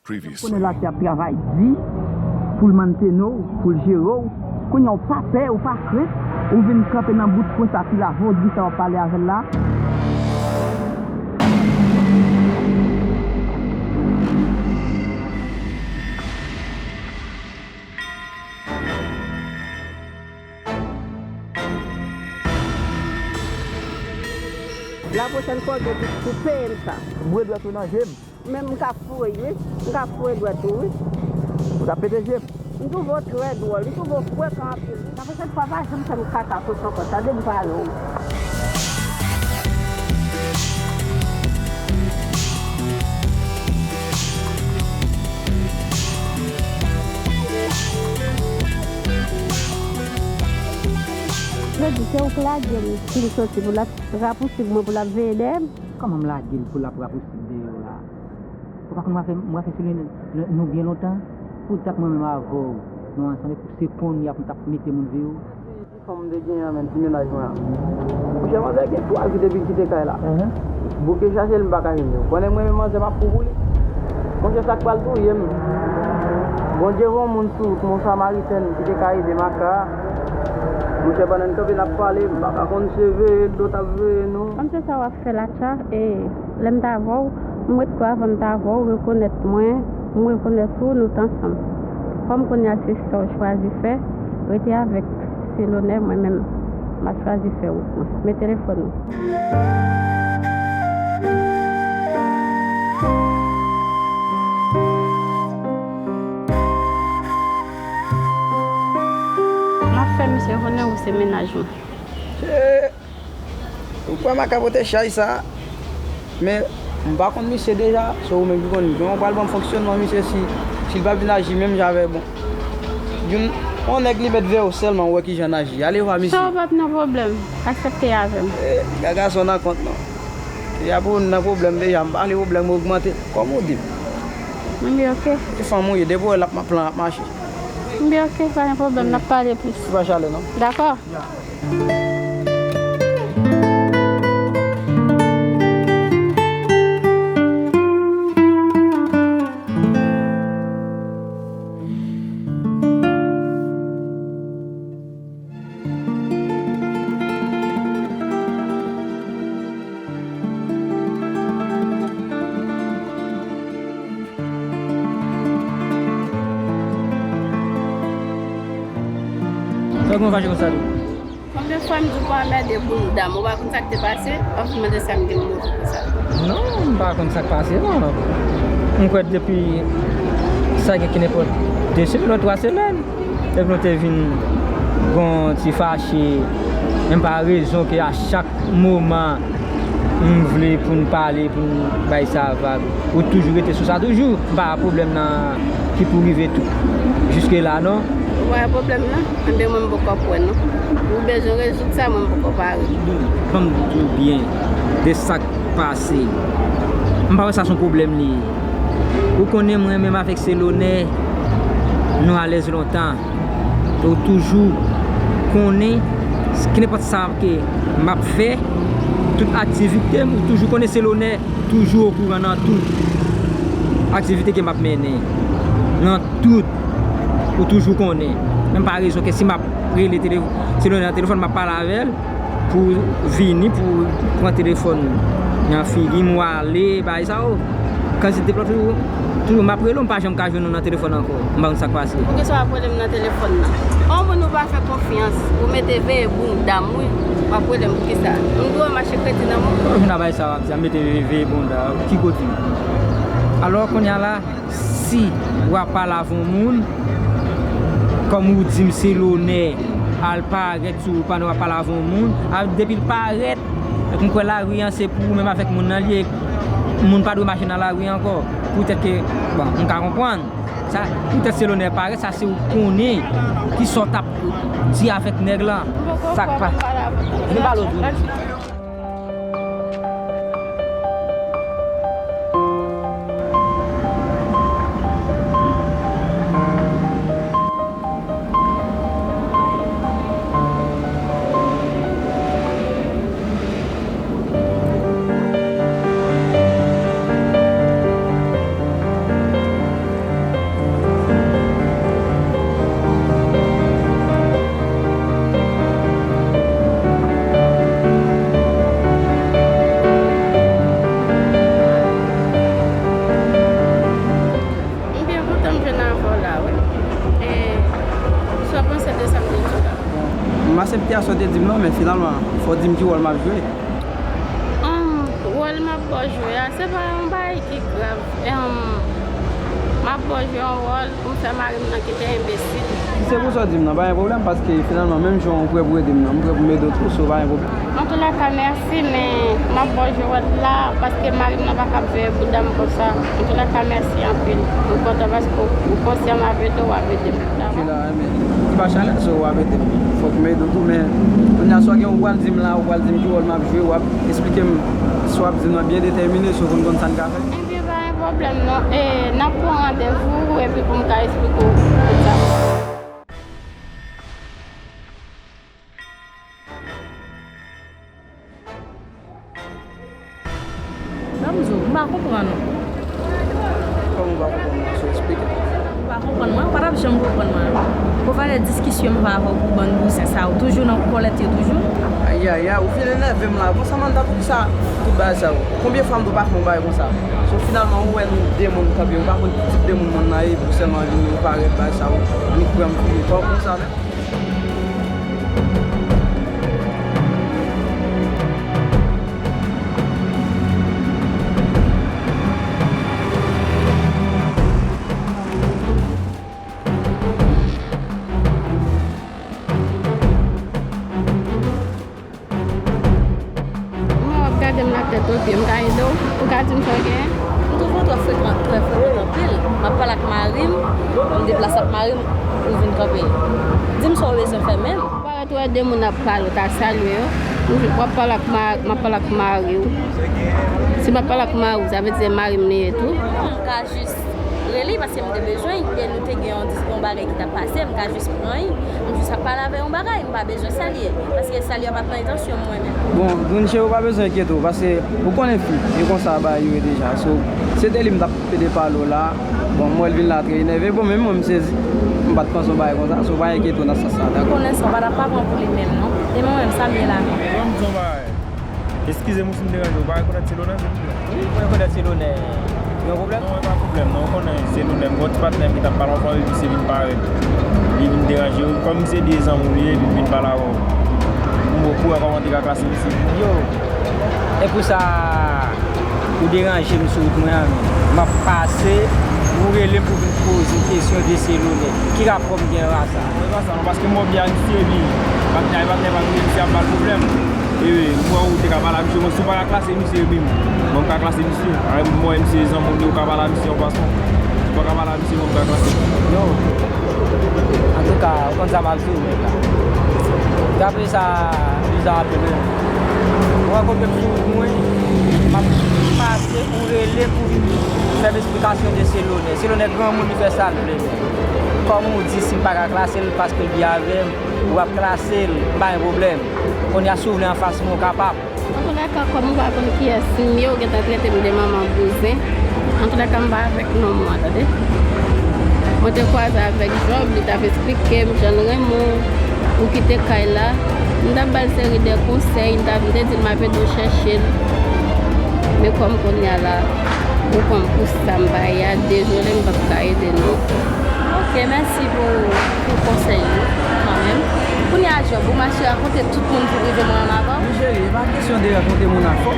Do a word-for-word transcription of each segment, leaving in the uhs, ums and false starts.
Konnen latè ap travay di pou l mantene w, pou l jere w. Kounye a, ou pa pè, ou pa krent, ou vin kanpe nan bout pwen sa, pi lave w di sa w ap pale avè l la. La pwochèn fwa, w gen pou, pou peye m sa. Bwè dwèt ou nan je m. Men m ka foure l, wi. M ka foure dwèt ou, wi. Ou ta pete je m. M twouve w trè dwòl. M twouve w frekan anpil, wi. La pwochèn fwa, pa janm fè m kaka sou son kont, tande m pale w. Jodi, se ou k lage m, si m soti pou l ap rapousib mwen, pou l ap veye dèyè m. Kòman m lage l pou l ap rapousib dèyè w la? Ou pa konn mwen fè, mwen fè sou li, nou, nou byen lontan? Poutèt mwen menm avè w, nou ansanm, epi se kounye a pou m t ap mete moun veye w? Ti fanm m te genyen an, menm ti mennaj mwen an. Monchè, manzè gen twa jou depi l kite kay la. Bouke chache l, m pa ka jwenn li. Ou konnen mwen menm manzè m ap kou pou li. Monchè, sa k pral touye m. Bondye voye yon moun sou wout mwen, yon Samariten ki te ka ede m aka. Monchè, pandan n kanpe n ap pale, m pa ka konn se veye l do t ap veye nou. Kòmsi sa w ap fè la tcha, e lè m t avè w, m ret kwè avan m t avè w, rekonèt mwen, m rekonèt ou, nou t ansanm. Kòm kounye a se sa w chwazi fè, rete avèk Selonè, mwen menm, m ap chwazi fè wout mwen. Men telefòn ou. M ap fè misye konnen ou se mennaj mwen. Ou kwè m aka pote chay sa? Men, m pa konn misye deja, se ou menm ki konn li. Kòman w pral ban m fonksyònman misye si, si l pa vin aji menm jan avè, bon. Youn, yon nèg li mèt veye w sèlman, ou wè kijan l aji. Ale vwa misye. Sa w p ap nan pwoblèm, aksepte avè m. E, gaga sa w nan kont non. Deja pou w nan pwoblèm deja, m pa vle pwoblèm ogmante. Kòm ou di m. Mwen oke. Se fanm ou ye, depi w wè l ap ma-, plan ap mache. Mwen oke, pa gen pwoblèm, n ap pale plis. Ou pa chale non. Dakò. Sa w gen fache konsa tou? Konbyen fwa m di w pa anmède bounda m, ou pa konn sa k te pase, w ap vin mande sa m gen move konsa. Non, m pa konn sa k pase non. M kwè depi sa gen ki nenpòt de semèn ou twa semèn, depi nou te vin gon ti fache, men pa rezon ke a chak moman m vle pou n pale, pou n bay sa vag. Ou toujou rete sou sa toujou. M pa wè pwoblèm nan ki pou rive tou jiske la non. Ou pa wè pwoblèm nan? Enben mwen m poko kwè non. Ou bezwen rezoud sa, mwen m poko pare. Ban m di w byen de sa k pase. M pa wè sa se yon pwoblèm li ye. Ou konnen mwen menm avèk Selonè, nou alèz lontan. Ou toujou konnen, kenenpòt sa ke m ap fè, tout aktivite m, ou toujou konnen Selonè toujou okouran nan tout aktivite ke m ap mennen. Nan tout, ou toujou konnen. Men pa rezon ke si m ap rele tele-, Selonè nan telefòn, m ap pale avè l, pou vini, pou pran telefòn nan figi m, ou ale, bagay sa yo. Kantite lòt jou, toujou m ap rele w, m pa janm ka jwenn ou nan telefòn ankò. M pa konn sa k pase. Poukisa w ap rele m nan telefòn nan? On moun ou pa fè konfyans, ou mete veye bounda m, wi. W ap rele m poukisa? M dwe mache kredi nan moun? Ou jwenn bagay sa w ap di a, mete veye, veye bounda, ki kote? Alò, kounye a la, si w ap pale avè yon moun, kòm ou di m Selonè al parèt sou panè w ap pale avè yon moun, a, depi l parèt, m kwè lari an se pou ou menm avèk moun nan li ye, moun pa dwe mache nan lari ankò. Poutèt ke, bon, m ka konprann. Sa, poutèt Selonè parèt, sa se ou konnen kisa w t ap di avèk nèg lan. Sa k pa. Vin pale w di. Aksepte a sa w te di m lan, men finalman, fò w di m ki wòl m ap jwe. Ahn, wòl m ap ba w jwe a, se pa yon bagay ki grav. Ahn, m ap ba w jwe yon wòl pou m fè mari m nan kite enbesil. Si se pou sa w di m nan, pa gen pwoblèm, paske finalman, menm jan w prè pou ede m nan, m prè pou m ede w tou, so pa gen pwoblèm. Antoulèka, mèsi, men m ap ba w jwe wòl la, paske mari m nan pa kab veye bouda m konsa. Antoulèka, mèsi anpil. M kontan paske w konsyan m ap ede w, w ap ede m. Dakò? Ki pa chalè, so w ap ede m. Fòk m ede w tou, men kounye a, sa w gen, ou pral di m la, ou pral di m ki wòl m ap jwe, w ap esplike m, sa w ap di m nan byen detèmine, so pou m konn sa n ka fè. Ebyen, pa gen pwoblèm non. E, n ap pran randevou, epi pou m ka esplike w tout sa. Ban m di w, m pa konprann ou. Kòman w pa konprann mwen? So, eksplike. Ou pa konprann mwen, ou pa t ap janm konprann mwen. Pou valè diskisyon m pa avè w pou bann bouzen sa yo, toujou nan kòlèt yo toujou. Ayayay, ou fin enève m la. Bon, Samantha, poukisa tout bagay sa yo? Konbyen fwa m tou pa fè yon bagay konsa? So, finalman, ou wè nou de moun kanpe, ou pa konn ki tip de moun moun nan ye, pou sèlman vin parèt bagay sa yo, nou pran m fini. Kòman konsa menm? Mwen w ap gade m nan tèt w pye, m ka ede w? Ou ka di m sa w genyen? M twouve w twò frekan, twò frekan anpil. M ap pale ak mari m, m deplase ak mari m, ou vin kanpe. Di m sa w bezwen fè menm. Parèt ou wè de moun ap pale, w ta salye yo. M, w ap pale ak ma-, m ap pale ak mari w. Si m ap pale ak mari w, sa vle di se mari m li ye tou. Non, m ka jis rele paske m te bezwen l, e nou te gen yon dis-, yon bagay ki t ap pase, m ka jis pran l, m jis ap pale avè yon bagay, m pa bezwen salye, paske salye a pa t nan entansyon m mwen menm. Bon, Dounche, ou pa bezwen enkyete w, paske ou konnen fi, e konsa bagay yo ye deja. So, se te li m t ap pede pale w la, bon, m wè l vin la trè enève, bon, menm mwen m sezi, m pa t panse yon bagay konsa, so pa enkyete w nan sans sa, dakò? Ou konnen sa, w pa t ap pa pran pou li menm, non. E mwen menm, sa m ye la menm. Ban m di w yon bagay. Eskize m wi si m deranje w. Ou pa rekonèt se Lonè, silvouplè? Wi, mwen rekonèt se Lonè. Gen yon pwoblèm? Non, e pa pwoblèm, non. Ou konnen se Lonè. M gen yon ti patnè m ki t ap pale ansanm epi se vin parèt. Li vin deranje w. Kòm se de zanmi w li ye, epi l vin pale avè w. M bon, pou wè kòman w te ka klase misye. Yo, e pou sa ou deranje m sou wout mwen an, men. M ap pase, ou rele m pou vin poze kesyon de se Lonè. Ki rapò m gen a sa? Mwen pa sa, non, paske m wè w byen ak misye, epi patnè, patnè pa m, misye ap ba l pwoblèm. E m wè ou te ka pale ak misye, bon, si w pa ka klase misye, epi m, bon, m ka klase misye. A, m wè misye zanmi w, ou ka pale ak misye an pasan. Si w pa ka pale ak misye, bon, m ka klase. Yo, antouka, ou konn sa m ap di w, nèg la. Gade sa, bizarre anpil, wi. Ou rankontre m sou wout mwen, m ap pase, ou rele pou vin fè m esplikasyon de se Lonè. Se Lonè granmoun, li fè sa l vle. Kòm ou di, si m pa ka klase l paske l byen avè m, ou ap klase l, m pa gen pwoblèm. Kounye a, si w vle anfas mwen, ou kapab. Antoulèka, kòm ou pa konn kiyès m ye, ou gentan trete m de manman bouzen. Antoulèka, m pa avèk nonm ou an, tande. Mwen te kwaze avèk Job, li t ap esplike m jan l renmen w, ou kite kay la. M t ap ba l seri de konsèy, m t ap, m te di l m ap ede w chèche l. Men kòm kounye a la, ou konn pou sa m pa ye a, dezole, m p ap ka ede non. Ok, mèsi pou, pou konsèy yo, kanmenm. Kounye a, Job, ou mache rakonte tout moun pou rive mwen ann avan w? Wi, cheri, e pa kesyon de rakonte moun ak fò.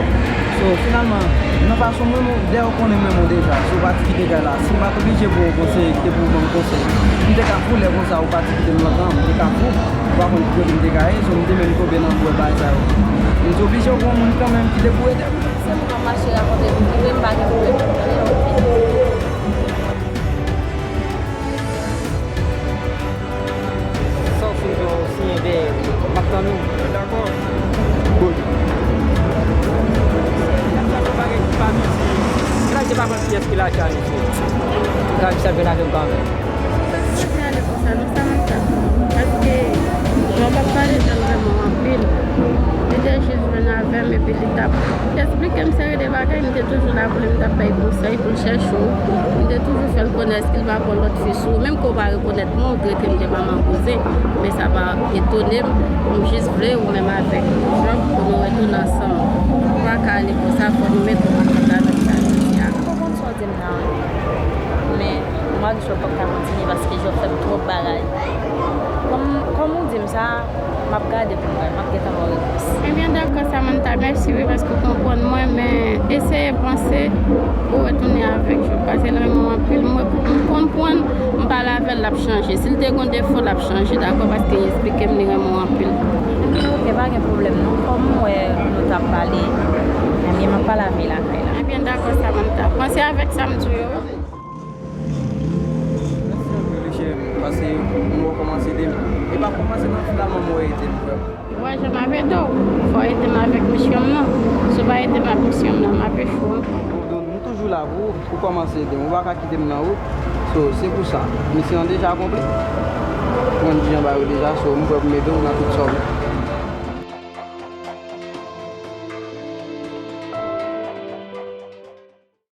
So, finalman, nan fason mwen, mwen, dèyè ou konnen mwen, mwen deja, so, ou pati kite kay la. Si m pa t oblije ba w konsèy, ki te pou ban m konsèy, m te ka fou lè konsa, ou pati kite m lontan, m te ka fou. Ou pa konn ki kote m te ka ye, so, m te menm tonbe nan bwè bagay sa yo. M te oblije pran moun kanmenm ki te pou ede m. Se moun k ap mache rakonte pou rive, m pa gen pwoblèm. Sa w fin fè, w siyen dèyè m. M ap tann ou. Dakò. Good. Sa pa gen pa piti. Sa se pa kont kiyès ki lage a misye. Sa misye ap vin avè m kanmenm. Sa k pase ale konsa, non, Samantha? Paske Job ap pale jan l renmen w anpil. Li te jis jwenn avè m epi li t ap esplike m seri de bagay. M te toujou la pou li, m t ap bay konsèy pou l chèche w. M te toujou fè l konnen èske l pa pran lòt fi sou ou. Menm ke w pa rekonèt mwen, ou trete m de manman bouzen. Men sa pa etone m. M jis vle ou menm avèk Job pou nou retounen ansanm. Ou pa ka ale konsa, fò nou mete w ansanm avèk sa jodi a. M konprann sa w di m nan, wi. Men, m Job p ap ka kontinye paske Job fè m twòp bagay. Kòm, kòm ou di m sa, m ap gade pou m wè, m ap gentan ba w repons. Ebyen, dakò, Samantha, mèsi wi paske w konprann mwen, men eseye panse pou w retounen avèk Job, paske l renmen w anpil. Mwen, m konprann, m pale avè l, l ap chanje. Si l te gen defo, l ap chanje, dakò, paske l eksplike m li renmen w anpil. Ebyen, oke, pa gen pwoblèm non. Kòm m wè nou t ap pale, ebyen, m ap pale avè l lakay la. Ebyen, dakò, Samantha. Panse avèk sa m di w yo. Mèsi anpil wi cheri, paske m wè w kòmanse ede m. E pa kòmanse non, finalman m wè ede m vrèman. Wè jan m ap ede w, fò w ede m avèk misyon m nan. Si w pa ede m ak misyon m nan, m ap echwe ankò. Donk, m toujou la pou ou, ou kòmanse ede m, ou pa ka kite m nan wout. So, se pou sa, misyon an deja akonpli. Ou konn kijan bagay yo deja, so, m prè pou m ede w nan tout sa w vle.